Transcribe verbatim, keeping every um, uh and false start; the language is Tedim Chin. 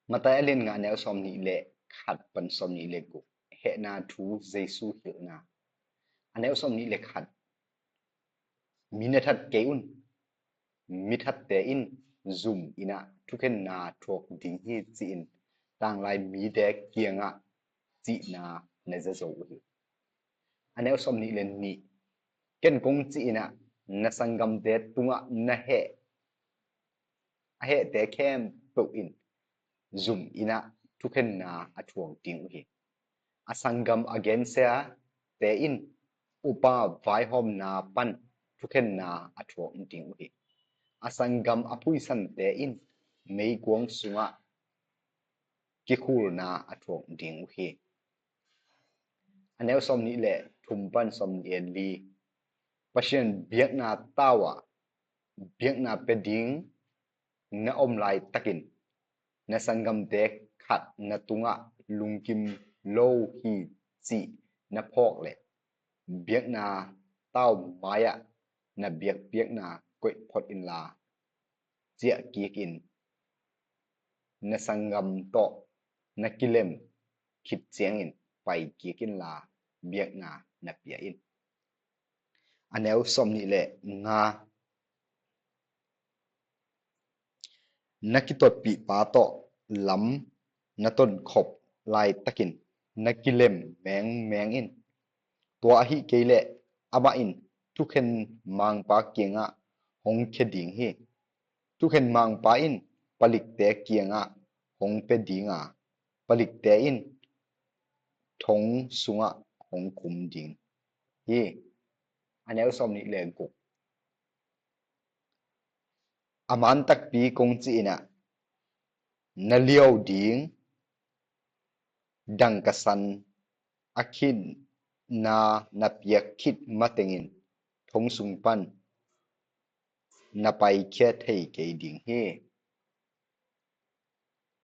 Matai a lian nga a neu sawm nih le khat pan sawm nih le guk. Hehna thu Jesu hilhna. A neu sawm nih le khat. Mi na that kei un. Mi thatte in zum in ah thukhenna thuak ding hi ci-in tanglai mite kiangah cihna na za zo uh hi. A neu sawm nih le nih. Ken kong ci in ah na sanggamte tungah na heh a hehte khempeuh in zum in ah thukhenna a thuak ding uh hi. A sanggam a gensiate in upa vaihawmna pan thukhenna a thuak ding uh hi. A sanggam a phuisante in meikuang sungah kikhulna a thuak ding uh hi. A neu sawm nih le thum pan sawm nih le li. Pasian biakna tau ah biakna pia ding na om laitakin na sanggamte khat na tungah lungkim lo hi cih na phawk leh biakna tau mai-ah na biakpiakna koih phot inla ciah kik in na sanggam tawh na kilem khit ciangin pai kik inla biakna na pia in. A neu sawm nih le nga. Na kitotpihpa tawh lam na tonkhop laitakin na kilem mengmeng in. Tua ahih kei leh amah in thukhen mangpa kiangah hong khia ding hi. Thukhen mangpa in palikte kiangah hong pia dinga palikte in thong sungah hong khum ding hi. A neu sawm nih le guk. A man takpi kong ci in ah na liau ding dangkasan a khitna na piak khit matengin thong sung pan na paikhia thei kei ding hi.